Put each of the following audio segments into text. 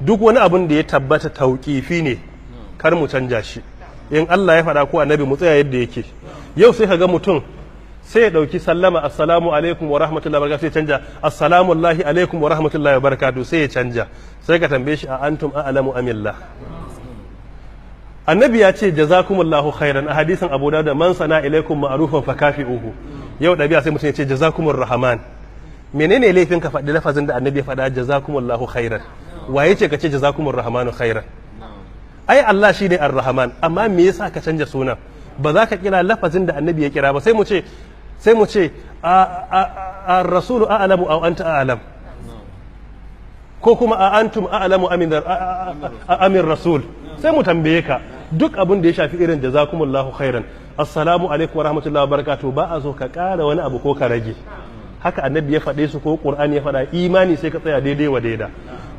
Duk wani abun da ya tabbata tauƙifi ne, kar mu canja shi. In Allah ya faɗa ko Annabi, mu tsaya yadda yake. Yau sai ka ga mutum sai ya ɗauki sallama "Assalamu alaikum wa rahmatullahi wa barakatuh", sai ya canja "Assalamu lahi alaikum wa rahmatullahi wa barakatuh", sai ya canja. Sai ka tambaye shi, "A antum a'lamu amillah?" Annabi ya ce "Jazakumullahu khairan" a hadisin Abu Dawud, "Man sana ilaikum ma'rufan fakafi'uhu". Yau ɗabi'a sai mutum ya ce "Jazakumur rahman". Menene laifin ka faɗi lafazin da Annabi ya faɗa, "Jazakumullahu khairan"? Waye ce ka ce "Jazakumur rahmanu khairan"? Ai Allah shine Ar-Rahman, amma me yasa ka canja sunan? Ba za ka kira lafazin da Annabi ya kira ba. Sai mu ce, "Ar-rasulu a'lamu aw anta a'lam?" Ko kuma, "A antum a'lamu amin rasul?" Sai mu tambaye ka. Duk abin da ya shafi irin "Jazakumullahu khairan", "Assalamu alaikum wa rahmatullahi wa barakatuh", ba a zo ka ƙara wani abu ko ka rage. Haka Annabi ya faɗe su ko Qur'ani ya faɗa. Imani sai ka tsaya daidai wa daida.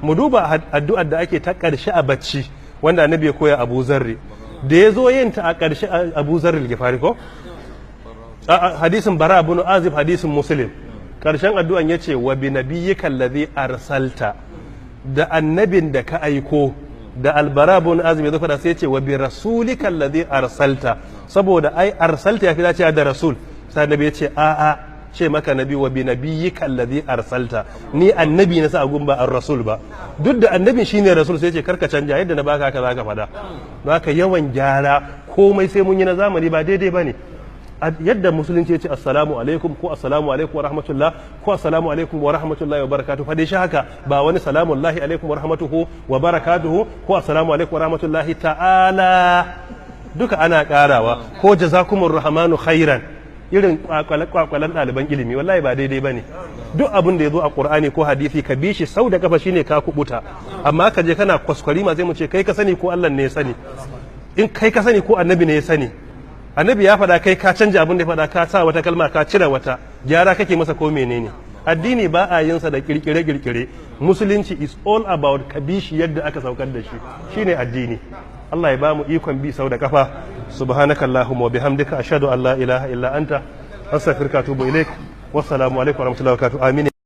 Mu duba addu'ar da ake ta ƙarshe a bacci wanda Annabi ya koya Abu Zarri da ya zo yin ta a ƙarshe, Abu Zarri Gifari ko hadisin Bara ibn Azib, hadisin Muslim. Ƙarshen addu'an ya ce, "Wa bi nabiyyika allazi arsalta", da annabin da ka aiko. Da Albara ibn Azib ya zo faɗa, sai ya ce, "Wa bi rasulika allazi arsalta", saboda ai "arsalta" ya fi dacewa da "rasul". Sai Annabi ya ce, "A a ce maka nabi, wa bi nabiyyika allazi arsalta." Ni annabi na sa a gumba ar-rasul ba, duk da annabin shine rasul. Sai ce, "Karka canja, yadda na baka haka zaka faɗa." Haka yawan gyara komai sai mun yi na zamani ba daidai bane. Yadda Musulunci ya ce "Assalamu alaikum" ko "Assalamu alaikum wa rahmatullah" ko "Assalamu alaikum wa rahmatullahi wa barakatuhu", fa dai shi haka, ba wani "Salamu lahi alaikum wa rahmatuhu wa barakatuhu" ko "Assalamu alaikum wa rahmatullahi ta'ala", duka ana karawa, ko "Jazakumur rahmanu khairan", irin kwakwalan ɗaliban ilimi. Wallahi ba daidai bane. Duk abin da ya zo a Qur'ani ko hadisi, ka bi shi sau da kafa, shine ka kubuta. Amma ka je kana kwaskwari ma, zai mu ce, "Kai ka sani ko Allah ne ya sani?" In kai ka sani ko Annabi ne ya sani? Annabi ya faɗa, kai ka canja abin da ya faɗa, ka sa wata kalma, ka cire wata, gyara kake masa ko menene? Addini ba a yin sa da kirkire kirkire. Musulunci is all about ka bi shi yadda aka saukar da shi, shine addini. Allah ya ba mu ikon bi sau da kafa. Subhanakallahumma wa bihamdika, ashhadu an la ilaha illa anta, astaghfiruka wa atubu ilaik. Wassalamu alaikum wa rahmatullahi wa barakatuh. Amin.